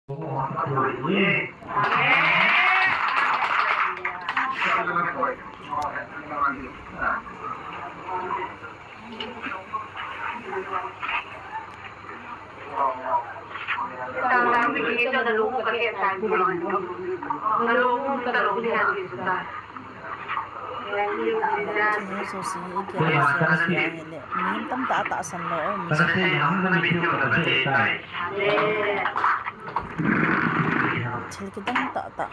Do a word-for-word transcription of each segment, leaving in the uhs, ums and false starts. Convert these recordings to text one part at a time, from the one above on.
Chanu Josie, i kia Josie, le, mi tamtah tahsan lou, um. Thil kidang tahtah.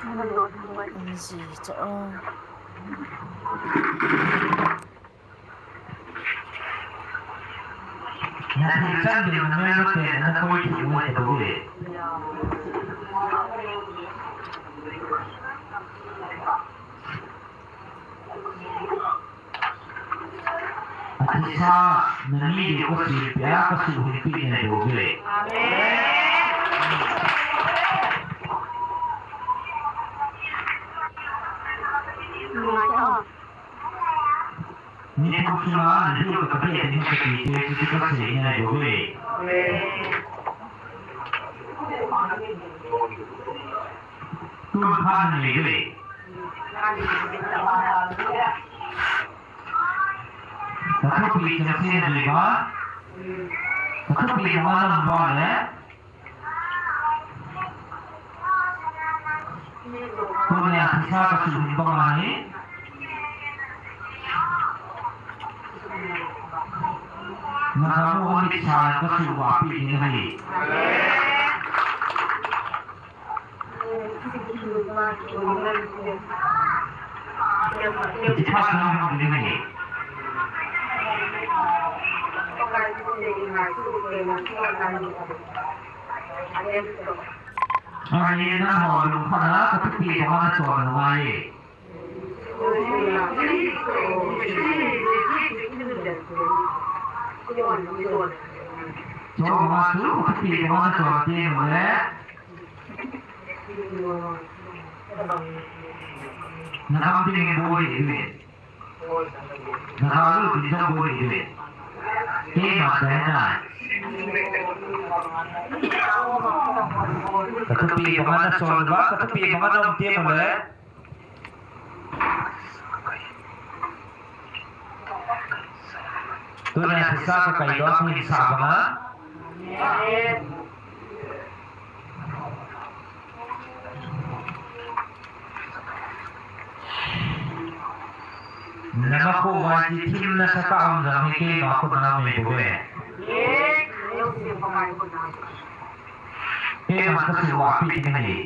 Um, ji, cho, oh. Na thil chan ding na mel te na koi thei u te bou e. A thisa na ni ding ko si pia ka su hin pi ne bou e. Amen. Ni thum sunga na diu ka pia ni ka ti te ti ka sei ngai bou e. Tun pha na nei bou e. Ka thupi chang se na nei ba. Ka thupi ma na ba le. Tunia thisa ka su hin bang ahi. Na ka mu amit sa ka su va pi ding ahi. Ti pha na hong ding ahi. Ahi, nangho lungkhat a ka thupi banga na chon ngai. Chon ma chu ka thupi banga na chon te mo le. Na kam ding boi le. Na ka lu tin jong boi le. Keima dai na. Ka thupi banga na chon uva, ka thupi banga na um te mo le. Tunia thisa ka kai doh a ka hin sa banga. Na ma kho vai ti thim na sa ka um jong hi keima kho na um e bou e. Keima ka su va pi ding ahi.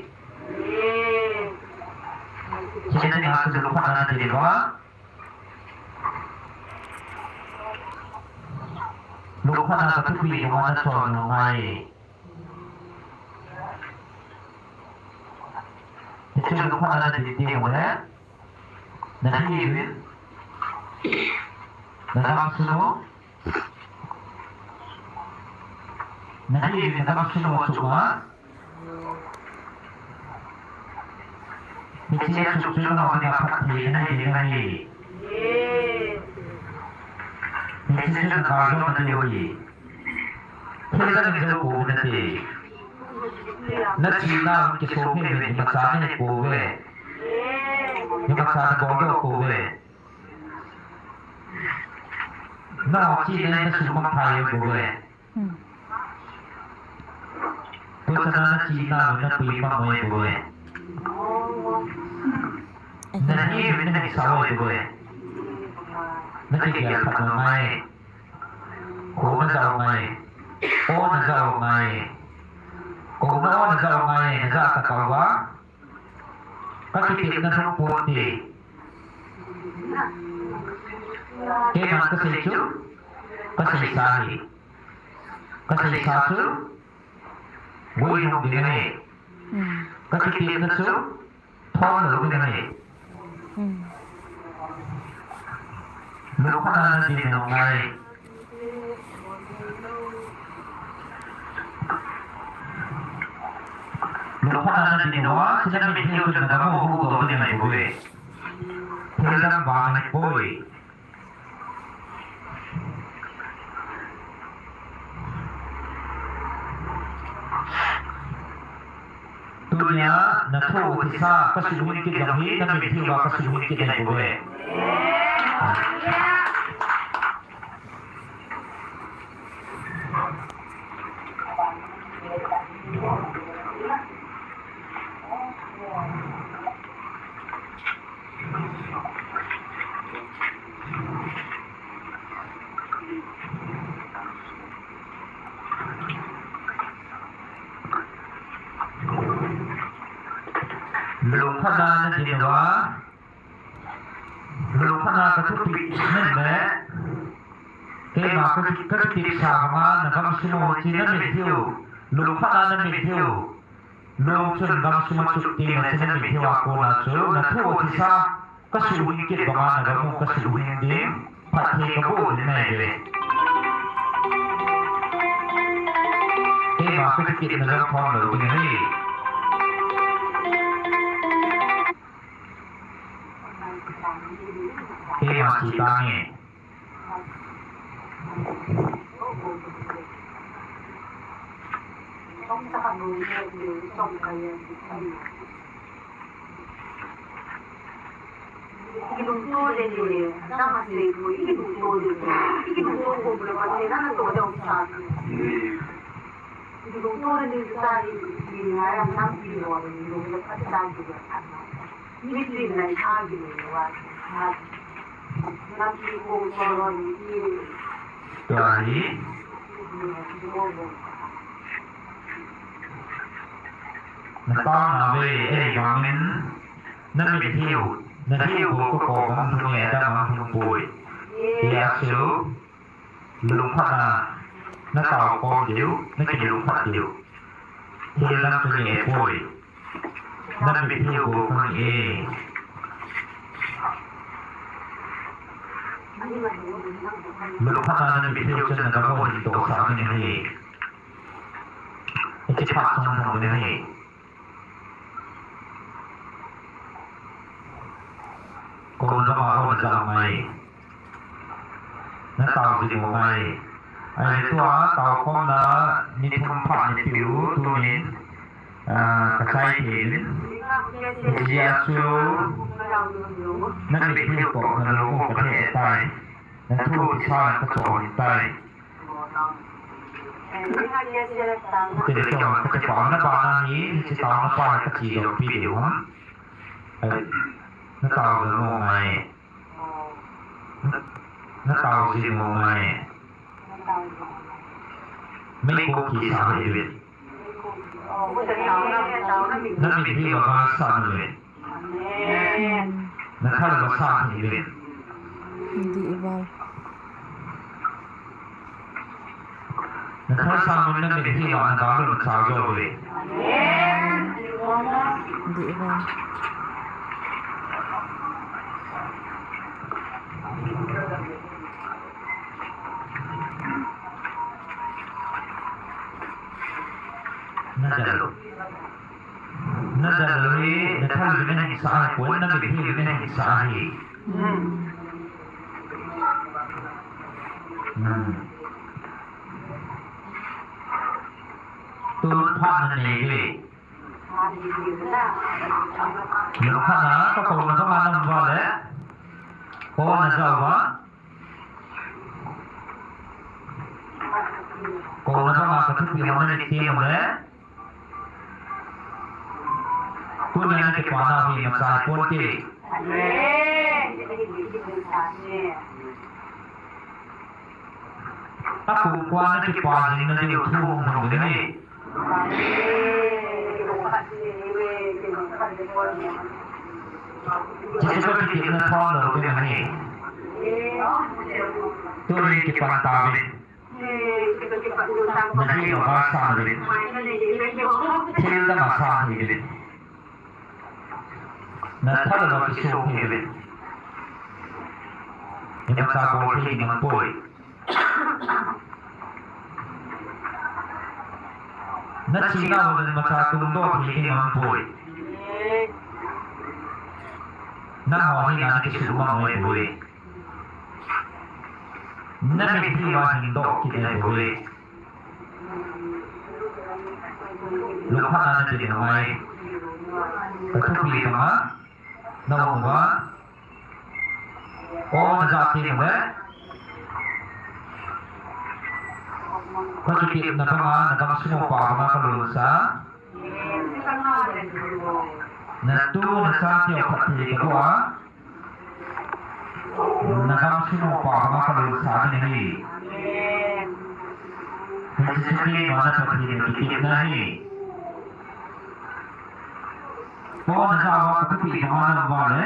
Chena ni ha su lungkhat na ti le ba. Lungkhat na ka thupi banga na chon ngai. Hiche lungkhat na ding ding u le. Na hi uvin. Na dam sunu. Na hi uvin na dam sunu chunga. Hiche a chun chun nangho dinga phatthei na nei ding ahi. Hiche chun na kal doh na diu ahi. Thil dang in jou pou nate. Na chihna un kisop hih uvin, imacha na hi pouve. Imacha na bol doh pouve. Nangho chihna in na sumang thei pouve. Hmm. Tuchan a na chihna un na pui mang uve bou e. Na hi uvin na hisah uve bou e. Na kigel kha ngai. Kho na ja u ngai. O na ja u ngai. Kho na o na ja u ngai. Na ja ta kha uva. Ka kitepna lhung ponte. Keiman ka sei chu, ka seisa hi. Ka seisa chu, voi lhung ding ahi. Hmm. Ka kitepna chu, thong lou ding ahi. Hmm. Lungkhat na ding nung ngai. Lungkhat na ding nung a, sina min hiu chun na gam u hu doh ding ahi bou e. Thil dang vang ahi poi. Tunia nathu thisa kasuhhing kit jong hi, namit hiuva kasuhhing kit ahi bouve. Lungkhatna nadin uva, lungkhatna kathupeh nanle, keima ka, kakitepsa banga nagam sung u chu namit hiu, lungkhatna namit hiu. Lungchun gam sung a chuk teng le chu namit hiuva kona chu nathu thisa kasuhhing kit banga nagam u kasuhhing ding, phatthei kaboh ding nahiuve. Keima kakitepna jong thom lou ding ahi. Keima che tange. Tua hi. Nataona ve, ei vangin, namit hiu, nahiu bou kakom ahung lhung e, adang ahung lhung poi. Hijeh a chu, lungkhatna, natao khom diu, nakilungkhat diu. Thil dang chu nei poi. Namit hiu bou kang e. Lungkhatna namit hiu chun nagam u hin tohsah ding ahi. Hiche phat chun thong ding ahi. Kona banga kona ja ngai. Natao jing u ngai. Ahile tua taokhomna ni thum phat nei peh u tunin, ah, kachai thei uvin. Hijeh a chu namit hiu toh nalung u kahe tai. Nathu thisa kachoh ahitai. Tile keiho kakipa na bana hi, hiche taona pa hi kache jompi diu ham. Natao jing u ngai. Natao jing u ngai. Meikong kisa hih uvin. Namit hiuva san uvin. Nathalou va san hih uvin. Dih val. Nathal san uvin, namit hiuva nagalun nachal jou uve. Dih val. Nadal u. Nadal u hi, nathal uvin nahinsah ahipoi, namit hiuvin nahinsah ahi. Hmm. Tun phat nanei uve. Lungkhatna, kakouna banga naum uva le. Kona ja uva. Kouna banga kathupeh ho nanit teng ule. Tunia nakipana hi imacha ahi ponte. Akumkhuan nakipa jing nadiu thu hung lhung ding ahi. Hiche chu kakitepna thom lou ding ahi. Tunin kipan tauvin. Nahiu va san uvin. Thil dang a san hih uvin. Nathalou va kisong hih uvin. Imacha bol thei ding aum poi. Nachena uva imacha tungdoh thei ding aum poi. Nangho hi nakisuh mang u ahi bouve. Namit hiuva hin doh kit ahi bouve. Lungkhatna nadin u ngai. Ka thupi banga na um uva. O na ja teng le. Ka kitepna banga na gamsung upa banga ka lolsa. Na tu na cha teu phatthei ka boh a. Na gamsung upa banga ka lolsa ding ahi. Hiche chu keima na Pathen a kitepna ahi. O na ja uva ka thupi banga na um uva le.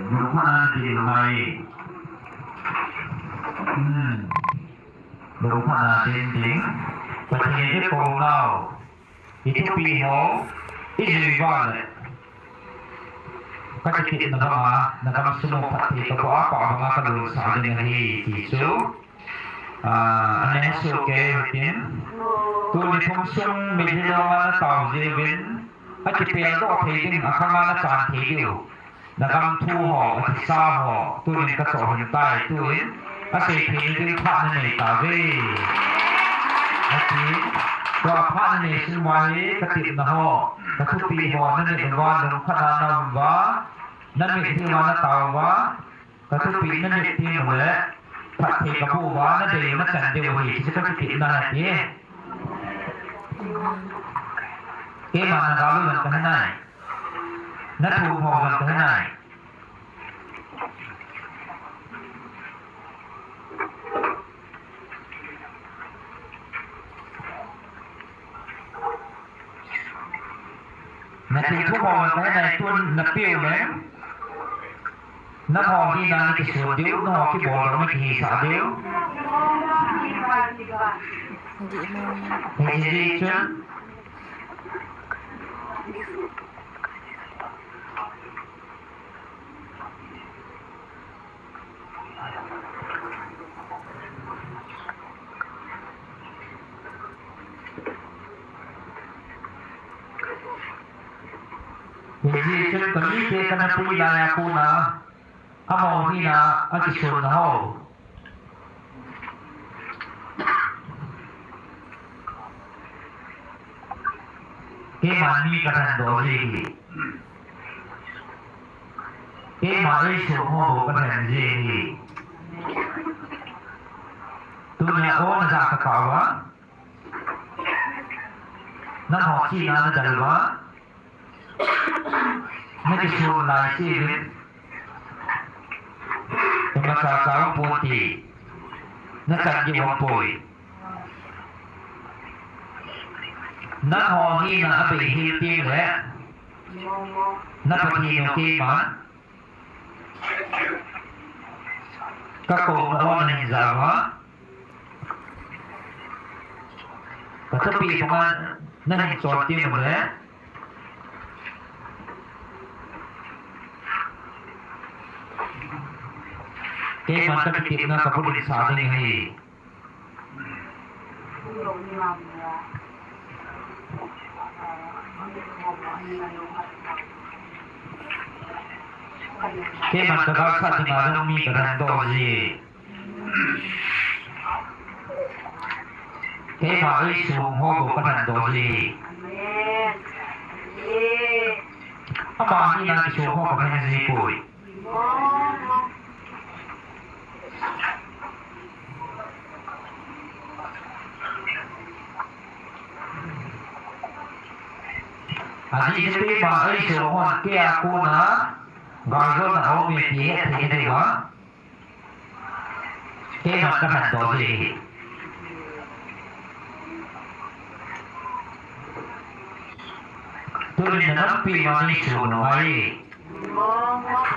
Lungphatna ding ngai. Hmm. Lungphatna ding ding. Pathen i kou nau. I thupi ho. I jui uva le. Ka kitepna banga, na gamsung u phatthei ka boh a, pa banga ka lolsa ding ahi ti chu. Ah, ana hesoh kei u hitin. Tuni thum sung mitlhi longa na tao jeh uvin, akipeldoh thei ding a khanga na chan thei diu. Na gam thu ho, athisa ho, tunin ka choh hin tai, tuin asei thei na diu phat na nei tauve. Ati, tua phat na nei sung uva hi ka tepna ho, ka thupi ho, na nit uva, lungkhat a na um uva, na mitlhi uva na tao uva, ka thupi na nit teng ule, phatthei ka boh uva, na dei u na chan diu ahi, hiche ka kitepna ahi. Keima na gal u jong ka he nai. Na thum ho jong ka he nai. Na thil thum ho jong ka he nai, tun na peh u leng. Nangho hina na kisun diu, nangho kibol jong na kihisah diu. Dih mo na. Hiche jeh chun. Hiche jeh chun ka mite ka na pui lai a kona, amaho hina a kisun na ho. Keima ni ka lhendoh ji hi. Keima eisong ho bou ka lhen ji hi. Tunia o na ja ka kah uva. Nangho chihna na del uva. Na kisun lai seh uvin. Imacha cha um ponte. Na chan diu um poi. Nangho hina a bei hel teng le. Na Pathen u keiman. Ka kouna o na hin ja uva. Ka thupi banga na hin chon teng ule. Keiman ka kitepna ka bulhinsah ding ahi. Keiman ka galsat dinga jong mi ka lhendoh ji. Keima eisong ho bou ka lhendoh ji. Ama hina kisong ho ka lhen ji poi. Ajeh chu keima eisong hon kei a kona galjona aume ti hetthei diuva. Keiman ka lhendoh ji hi. Tunin na nampi ma nei sun u ngai.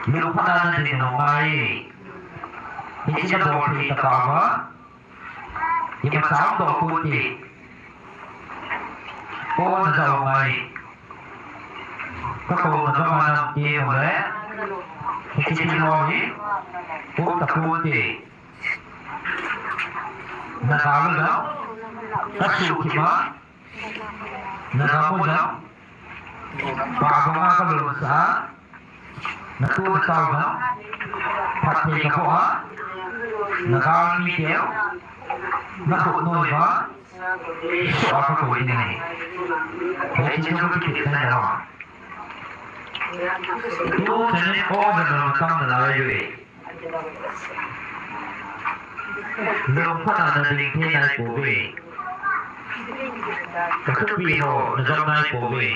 Lungkhat a na din u ngai. Hiche na bol thei tah uva. Imacha um doh ponte. O na ja u ngai. Ka kouna banga na um teng ule. Hiche thil ho hi. Um ta ponte. Na gal u jong. Ka suhthip a. Na gam u jong. Pa banga ka lolsah a. Na tu na cha u jong. Phatthei ka boh a. Na gal mi teu. Na khut noi ba. Sua ka koi ni. Hei chi chu ka kit na lo. Tu chane ko na lo tam na la yu. Lungphat a na ding thei nai pouve. Ka thupi ho na jam nai pouve.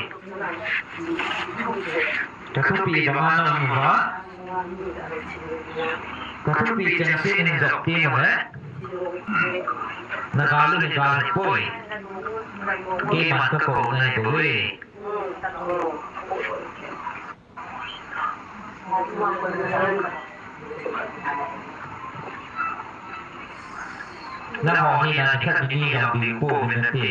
Ka thupi ka ma na um uva. Ka thupi chengse in jam ti mo le. Na galu ni gal poi. Keiman ka ko nai pouve. Nangho hi na khat ni jam ding pouve nate.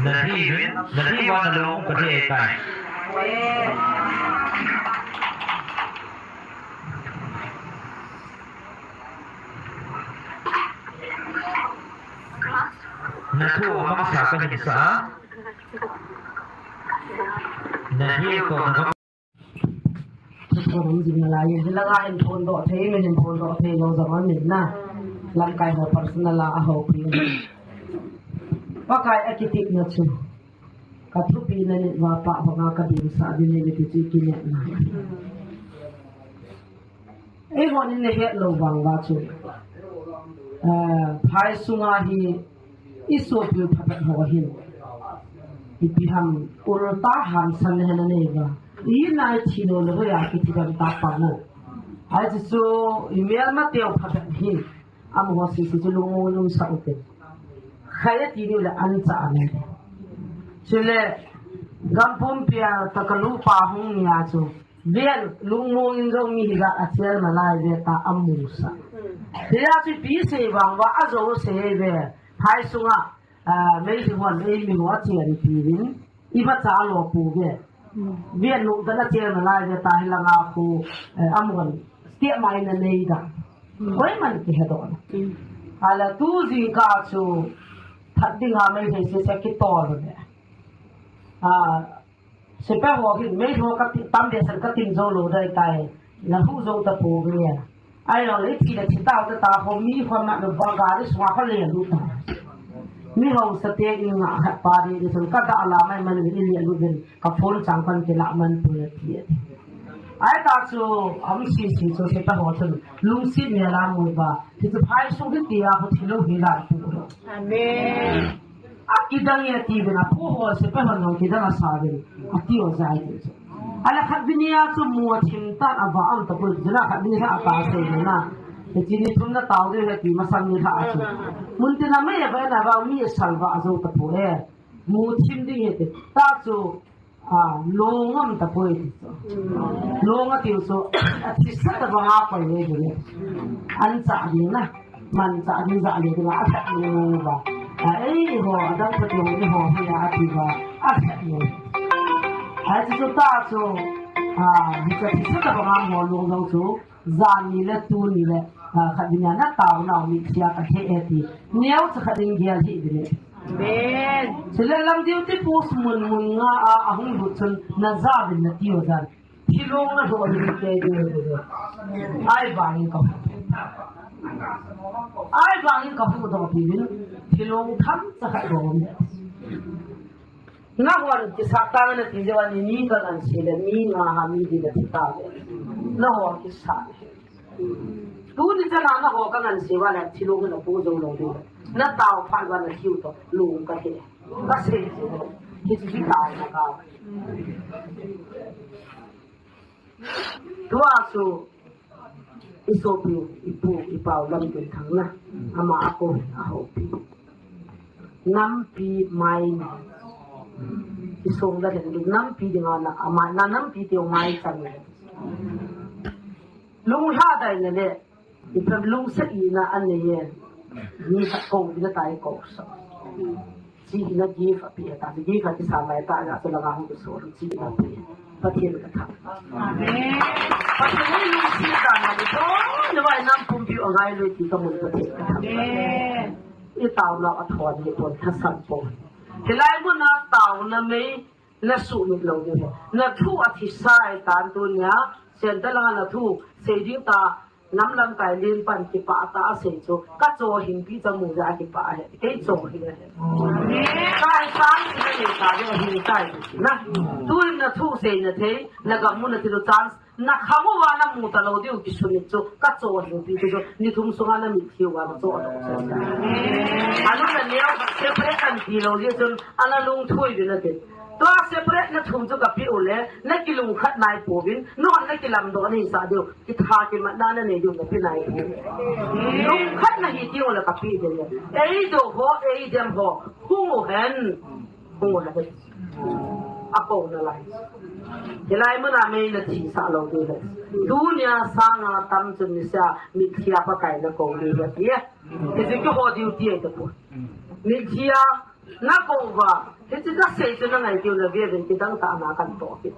Na hi vin, na hi va na long ka thei tai. Na thu mangsa ka hin sa. Na hi ko na Thotho hung jing nalai, hilanga hin phondoh thei, min hin phondoh thei lou jong amin na. Lamkai ho personal a, a houpi. Pakai a kitepna chu. Ka thupi na nit uva pa banga ka dinsah ding ahi ti chu kinepna. Eihon in na het lou vang uva chu. Ah, phai sunga hi i sopi phabep ho hin. Ipi ham ulta hamsan le hen anei uva. I nai thi lou le hoiya kithi dam ta pa mo. Hiche chu i melma teu phabep hin. Amaho sese chu lungmong in umsah ute. Khai ati diu le ancha anei. Chule gam pumpia takalu pa hung nia chu. Ven lungmong in jong mi hi ga a chel nalai ve ta amusah. Hia chu ipi sei vang uva ajo sei ve. Phai sunga, ah, meilhei hon eimi ho achen pi vin. Imacha alo pouve. Ven lungtah a chel nalai ve ta hilanga khu, eh, amun. Step mai na nei da. Koiman kihe doh na. Ala tu jingkah chu that dinga meilhei sese kitol ve. Ah, Sepai ho hin, meilhei ho ka ti, tam behseh ka tin jou lou dai tai. Na hu jou ta pouve. Ahilou le, thi le thi tao ta ta ho mi ho na lo ba gari sunga ho le lut ta. Mi hausa te in nga khat pa de de sun ka da la mai man le le lut den. Ka phone chang pan ke la man pu le ti. Ahi ta chu, am si si chu sepai ho chun, lungset mel a mu ba. Ti chu phai sung hi ti a ho thi lou hi la pu. Amen. Akidang e ati vin a, pu ho sepai hon jong kidang asa vin, ati o jai vin chu. Ala khat vin a chu mu athim tan ava am tapoi, jila khat vin a ata sei vin a. Hiche ni thum na tao ding ahi ti masang ni lha chu. Mun tin a mei ava na va mi salva ajo tapoi e. Mu thim ding ahi ti. Ta chu A, long um tapoi ti chu. Long atiu chu, athisah tabanga koi le ding. Ancha ding na, mancha ding ja le ding a, athat ding ba. A, eiho, adang pha ding eiho, hi a ati ba, athat ding. A, chu chu ta chu, a, hiche thisah tabanga mo long long chu, Jan ni le tuni le, ah, khat vin a na taonau mi thia ka he e ti. Neo cha khat in gel hi vin e. Amen. Chule lam duty post mun mun nga a, ahung lut chun na ja vin na ti o jan. Thilong na do vin te de de de. Ai vangin ka hu. Ai vangin ka hu do ti vin. Thilong tham cha khat do vin. Nahon kisah tang nati jeh a ni, ni ka ngansi le, ni nga ha mi di le ti ta le. Nahon kisah. Tuni chan a nahon ka ngansi uva le, thilong na pu jou lou di le. Na tao phat uva na hiu to, lung ka he. Ka sei ji. Hichu hi tao na ka. Tua chu, i sopi, i pu, i pau Lamtinthang na, ama a ko, a houpi. Nampi mai, i song da den, nampi ding a na, ama, na nampi teu mai chan. Lunglha dai na le, i pem lungset i na an nei e, ni sa ko, i na tai ko sa. Chi na gift a pi ta, gift a ti sa mai ta, na sa la hung so, chi na pi. Pathen ka thangvah. Amen. Pathen in lungset ta na ni to, na vai nam pumpi o ngai lui ti ka mun Pathen ka thangvah. Amen. I taona a thon ni pon thasan pon. Hilai mun a taona mei na sumit lou ni. Na thu a thi sai tan tu nia, sen ta la na thu, sei ding ta, Nam lamkai len pan kipah tah a sei chu, ka cho hing pi cha mu ja kipah he, kei cho hi he. Kai sang si le ka le hing kai na. Tuin na thu sei na thei, na gam mu na thei lo chance, na kham uva na mu ta lo diu kisun chu, ka cho hing pi chu, ni thum sunga na mit thiu va na cho lo. Anu na neo, separate an ti lo diu chun, ana lung thui diu na ti. Tua separate na thum chu ka pi u le, na kilung khat nai po vin, no na kilam do ni sa diu. Kitha kimatna na nei diu na pi nai. Lungkhat na hi tiu la ka pi diu. Ei do ho, ei dem ho. Hung u hen. Hung u hen. A ko na lai. Hilai mun a mei na thi sa lo diu hen. Dunia sanga tam chun ni sa mi thia Pakai na ko diu hen. Ye. Hichi keiho duty ai ta pu. Mi thia Na ko va, hichi ka sei chu na ngai tiu na ve ven kidang tah na kan to kit.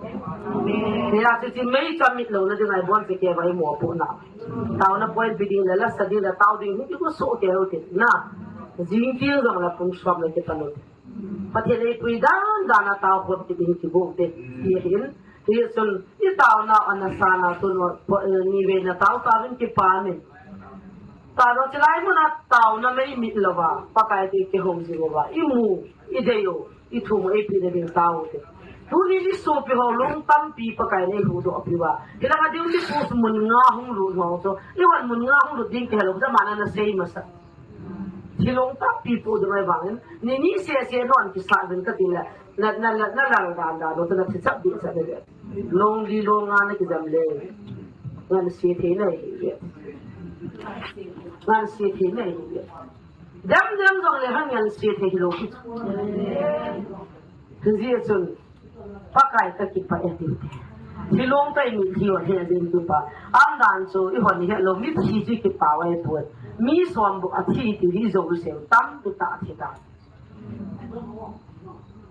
Hia chu chi mei cha mit lo na ding ai bon che ke vai mo pu na. Tao na point bi ding la la sa ding la tao ding hi ku so ke ho ti na. Jing tiang jong la pung som la ke pa lo. Pathen ei pui dan dan na tao khot ki ding ki bo te. Ti hin, hi sun, i tao na ana sa na tu no, po, eh, ni ve na tao ta vin ki pa ni. Tao na chilai mun a tao na mei mit lo va, Pakai te ke hom ji va. I mu. I dei u, i thum u, ei pi na ding tao te. Tuni ni sopi ho lung tampi Pakai nei hu do pi va. Hilanga ding ni pu mun nga hung lut ho chu. I wan mun nga hung lut ding ke lo, ja mana na sei masa. Thi lung tampi pu do mai vangin. Ni ni se se non ki sa vin ka ti le. Na, na, na, na lang dan dan, na thi chap di sa de. Long li long nga na ki jam le. Ngan se thei nai hi. Ngan se thei nai hi. Dem dem jong le hang ngan se thei hi lo. Hi ji chun. Pakai ka kipah e ti. Hi long tai mi hi wa he din tu pa. Am dan chu i hon hi lo mi thi ji kipah wa e pu. Mi som bu a thi ti hi jo se tam tu ta thi ta.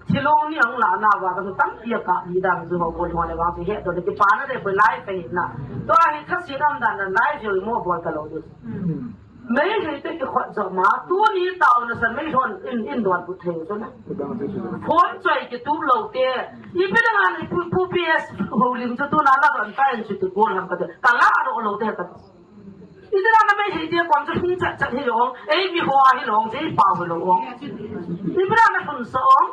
Thilong ni ang la na va ka tam pia ka ni dang ju ho bol ho le va he to le ki pa na de ko lai pe na. To a hi kha si dam dan na lai jo mo bol ka lo du. Mei hei te ki khot jo ma, tu ni tao na san mei hon in, in don bu thei jo na. Phone choi ki tu lo te. I pe dang an pu, pu P S ho lim jo tu na la don ta in chu tu bol ham ka te. Ka la ro lo te ka. Ipi dang na mei hei dia kon chu hung chat chat hi lo, ei mi ho a hi lo, ei pa hi lo. Ipi dang na hun sa ong.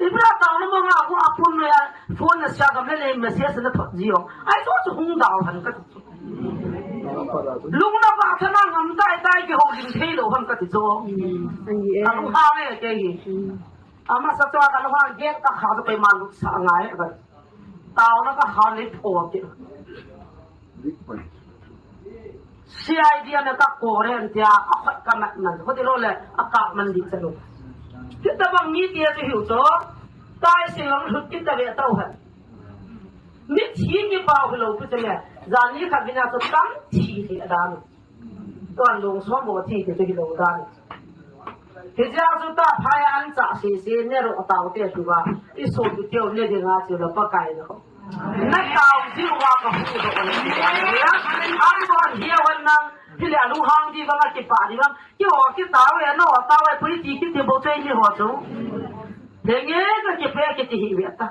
Ipi dang tao na mo nga hu a phone na ya, phone na sia gam le le message na thot ji ong. Ai chu chu hung dau han ka. Lung na ba tha na ngam tai tai ki ho ling thei lo han ka ti chu. Ka lung ha le ke hi. Ama sa chu ka lung ha get ka kha chu pe ma lu sa ngai ka. Tao na ka ha le pho ke. C I D a na ka kore an tia, a khot ka mat man, khot ilo le, a ka man di chalo. Kita bang mi tia chu hiu cho, tai si long lut kita ve tau han. Mi thi ni pau hilo pu chale, zan ni kha bina cho tam thi hi a dan. Tuan long so mo thi te chu hilo dan. Hijeh a chu ta phai an cha sese ne ro tao te chu va. I so tu teo ne ding a chu la Pakai na. Na tao ji wa ka hu do on. Ya, an ko an hia wan nang. Hi le lu hang di va ki pa di va. Ki ho ki tao e no tao e pui ti ki ti bo te ni ho chu. He nge ka ki pe ki ti hi ve ta.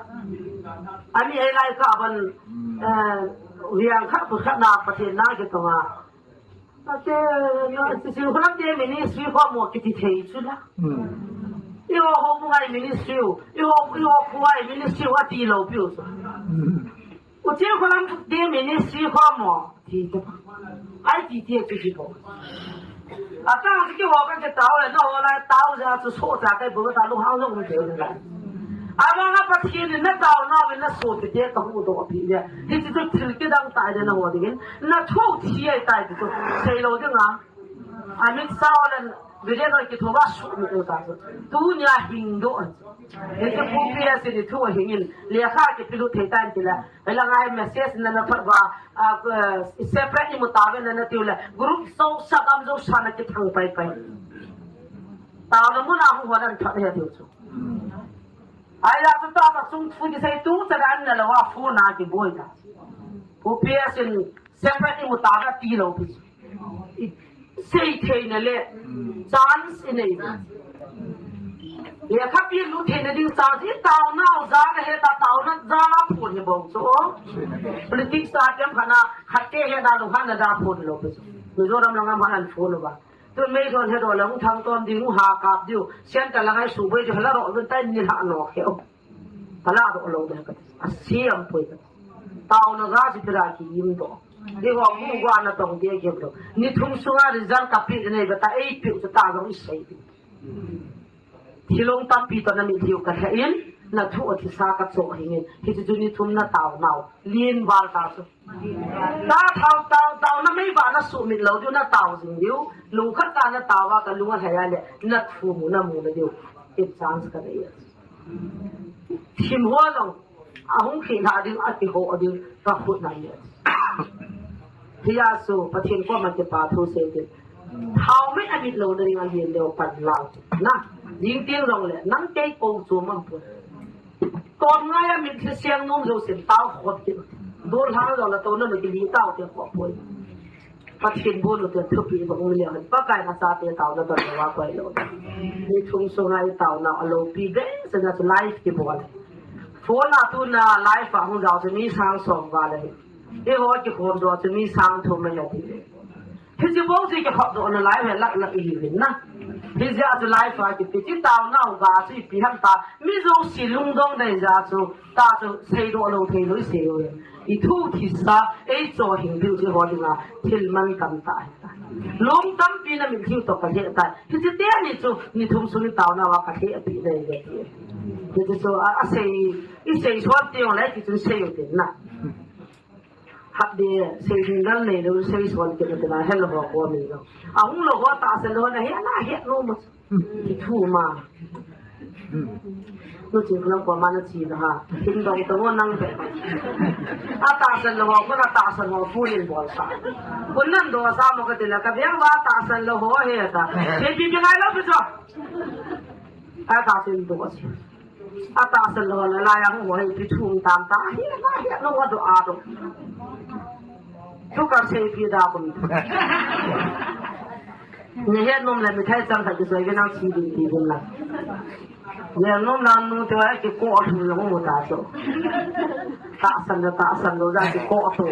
Ani e lai ka ban, eh, riang kha ku kha na pa te na ki to ma. Ate, na, si, si, hulam te ministry ho mo kiti thei chu la. Hmm. I ho ho mo ngai ministry u, i ho, i ho khu ai ministry u ati lo piu chu. Hmm. U che hulam te ministry ho mo, ti te. Ai ti te chu ti bo. Ata ki ho ka ke tao le, no, la tao ja chu so ja kai bo ta lu hang lo mo te la. Ama nga Pathen in na tao na ve na so te te ka hu do pi le. Hi ti chu thil kidang tai le na ho ding in. Na thu thi ai tai ti chu. Sei lo ding a. A mit sao le video lo ki thu ba su mi ta chu. Tu nia hing do. Hi ti pu pi a si ni thu hing in. Le kha ki pi lu thei tai ti la. Ela ngai message na na thot ba. A, eh, separate ni mu ta ve na na tiu le. Group so sa kam so sa na ki thang pai pai. Tao na mu na hu ho dan thot he tiu chu. Ai la chu ta ta chung thu ki sei tu cha dan na lo wa phu na ki boi ta. Pu P S in separate ni mu ta ka ti lo pi. I sei thei na le chance i nei. Lekha pi lu theina ding cha ji taona u ja na he ta taona ja la phun hi bong chu. Politics a tem khana khat te he na lu khana da phun lo pe chu. Mizoram lang a man an phun lo ba. Tu mei don he do lang thang ton ding ha kap diu. Sian ta lang ai su boi ju la ro ben tai ni ha no he. Kala ro lo de ka. A siam poi ka. Taona ja ji pira ki im do. Di ho mu gua na tong de ke lo. Ni thum sunga result ka pi nei ba ta ei pi ta ta lo i sei. Thilong tampi toh na mitlhi u ka lheh in, na thu a thisa ka choh hing in, hichu chu ni thum na tao nau, lien val ta chu. Ta thao tao tao na mei ba na sumit lo diu na tao jing diu, lungkhat ta na tao a ka lung a lhai a le, na thu mu na mu na diu, in chance ka nei a. Thim ho jong, a hung khi na ding, a kiho ding, ka khut na ni. Hiya su, Pathen koma kipa thu sei tin. Thao mei a mit lo na ring a lien leo pan lau. Na, jing tieng jong le, nang kei ko chu mang pun. Tom ngai a mit se siang nom jo sin tao khot ki. Dol hang jong la to na no ki li tao te khot poi. Pathen bu lu te thupi ba ung le han. Pakai na sa te tao na to wa koi lo. Ni thum su ngai tao na a lo pi be, se na chu life ki bol. Phone a tu na life a hung jao chu mi sang som va le. Eiho kikhom doh chu mi sang thum ahi ati. Hiche bou chu kikhop doh nalai ve lak lak ihiuvin na. Hijeh a chu life a kipe chu taonau ga chu ipi ham ta. Mi jouse lungdong dei jeh a chu ta chu seidoh lou thei lou isei uve. Ithu thisa, eicho hing diu chu eiho dinga thil mantam tah ahi. Lung tampi na mitlhi u toh kalheh tai. Hiche teni chu ni thum sung itaonau a kalheh pi dei ve ti. Hiche chu a, asei, isei suan teng le ti chun sei utin na. Hat de, sei ding dal nei lou, sei suan kit na tina, helou ho ko mi lou. Ahung lou ho tahsan lou na, he na, he no ma. Kithu ma. Nu ching lang ko ma na chi na ha. Hin dong to nang be. Atahsan lou ho, ko na tahsan ho, pu yin bol sa. Ko nan do sa mo ka tina, ka biang wa tahsan lou ho he ta. Sei pi pi ngai lou pi cho. Atahsan do si. Atahsan lou la la yang ho hi pi thum tam ta. Hi la hi lo wa do a do. Thu ka sei pi da kun. Ni het nom le mi thai chang kha ki soi ke nang si din ti din la. Ye nom la nu te wa ki ko thu lo mo ta so. Tahsan da tahsan lou da ki ko to.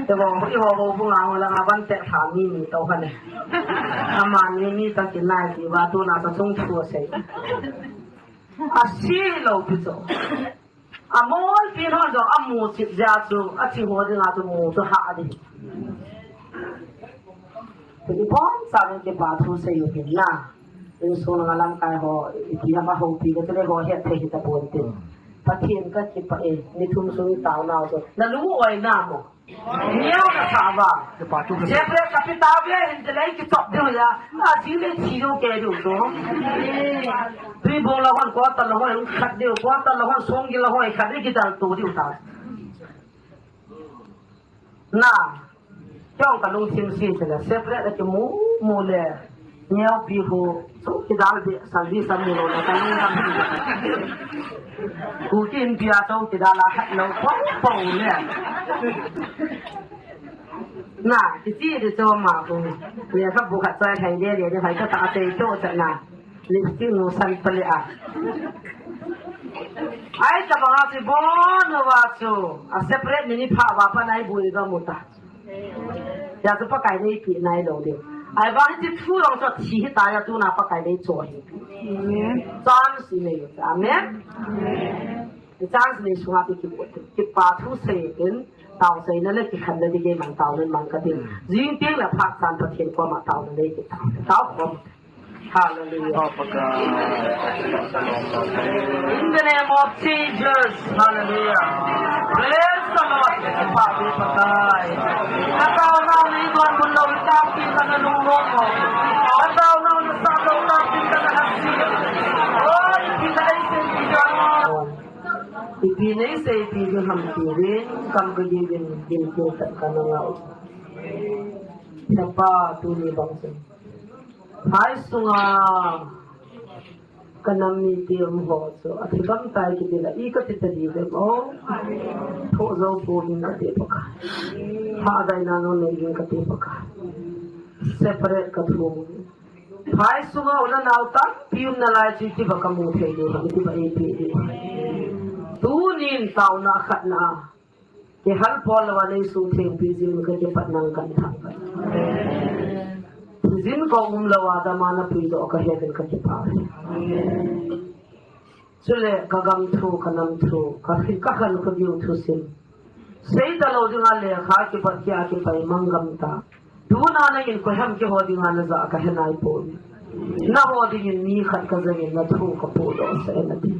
Te bo i ho ho bu nga ho la nga ban te tha mi mi to kha ne. Ama ni mi ta ki nai ki wa tu na ta chung thu sei. Asi lou pi cho. Amol pi no jo amu chip ja chu, achi ho dinga chu mu chu ha di. Ibon sa ni kipa thu sei u hin na. Insung nga lamkai ho, ipi ama ho pi ka chu le ho het thei hi ta bon tin. Pathen ka kipa e, ni thum sung itaonau chu. Na lu oi na mo. Neo na sa va. Separate ka pi ta ve hin te lai ki chop diu ya. A ji le chi yo ke diu to. Tui bong la hon ko ta la hoi khat diu, ko ta la hon song gi la hoi khat diu ki dal to diu ta. Na. Kyong ka lungthim si te la separate ki mu mu le. Neo pi ho. Chu kidal de, sal di sam ni lo na, ka lung dam. Kuki Inpi a chu kidal a khat lo, pau, pau le. Na, kiti di chu ma ku. Le ka bu khat chai thai le le, de hai ka ta te to cha na. Lipstick nu san pale a. Ai ka ba si bon wa chu. A separate ni ni pha wa pa nai bu i ga mu ta. Ya chu Pakai nei pi nai lou diu. Ai vang hiche thu jong chu thi hi ta ya tuna Pakai nei cho hi. Amen. Chance nei u. Amen. Amen. Chance nei sunga pi ki bu. Kipa thu sei tin, tao sei na le kikhen na di ke man tao le man ka tin. Jing teng le phat chan Pathen koma tao na le ki tao. Tao kom. Hallelujah. In the name of Jesus. Hallelujah. Praise the Lord. Kipah be Pakai. Kataonau ni don bun lou tah pi kana lung lou. Kataonau na sa lou tah pi kana hasi. Oh, ipi nei sei pi jong. Ipi nei sei pi jong ham pi rin. Kam ka di rin, rin pi tak kana ngau. Kipah tuni bang sei. Hai sunga ka nam mite um ho chu, athi gam tai kiti la, i kati ta di ve mo. Tho jo po ding kati Pakai. Pha dai na no nei ding kati Pakai. Separate ka thum. Phai sunga u le nao tampi umna lai chu iti ba kamu thei diu ham, iti ba eipe diu ham. Tunin taona khatna. Kihal pol louva neisuh thengpi jing kakipat nang kan thangvah. Jin ka um louva dama napuidoh kahe uvin kakipah. Chule kagam thu, kanam thu, ka, kakhankho diu thusim. Seita lou dinga lekha kipat kia kipai mang gam ta. Tuna nangin koiham kiho dinga naja kahe naipoi. Naho dingin mi khat kajangin nathu kapohdoh sah e nati.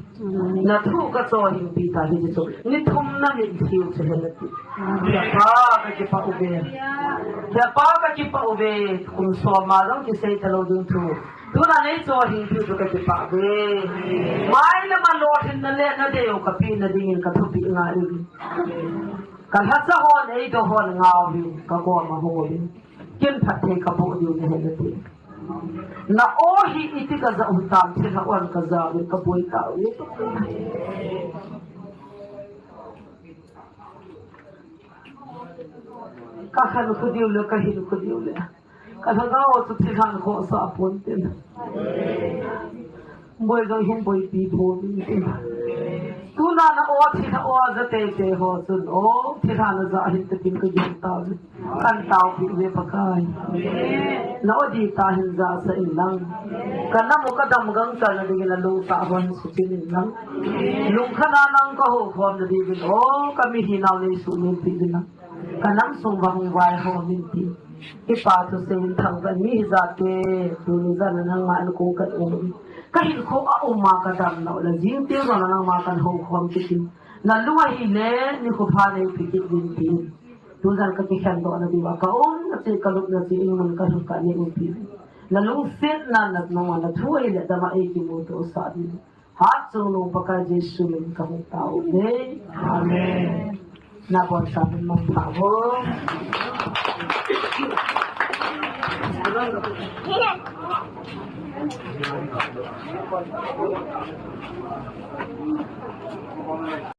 Nathu kachohingpi ta hi chu. Ni thumna min thiu chu ahi nati. Hepa kakipah uve. Hepa kakipah uve. Kum som a jong kiseita lou ding thu. Tuna neichohingpi chu kakipah uve. Mai lama lolhinna le nadeiu kapehna dingin kathupeh ngai uve. Kalhacha hon eidoh hon ngauvin, kakoma hung uvin. Ken phatthei kaboh diu nahi nati. Na-o hi iti kajah u hitam, thilha-on kajah uvin kaboi tauve. Kakhankho diu le, kahinkho diu le. Kalhagao chu thilhan khohsah ponte. Boi jong hin boipi pon inte. Tuna na-o thilha-o ja teitei ho chun, o thilha najah hinte tin kagel tauve. Kan taopi uve Pakai. Na-o ding tah hin jasah inlang. Kanam u kadam gangchalna dingin nalungtah ho hin suchin inlang. Lungkham a nang kahoukhomna diuvin, o kamihinau neisuhmilpi uvin lang. Kanam sung uva hung vaihom in ti. Kipa thusei in thangvah in mi hijat te, tuni jan a nangma ankong kan um. Kahinkho a um a kadamna u le jing teng jong nangma kan houkhom kit in. Nalung ahile nikho pha neipe kit uvin tin. Tujan kakikhendohna diuva kaumna cheh, kalupna cheh, in mun kalhun ka neiumpi. Nalungsetna natna uva nathu ahile dama eikimuto sah diu. Hatchungnung Pakai Jesu min kahung tao uve. Amen. Nabonchauvin mangpha o.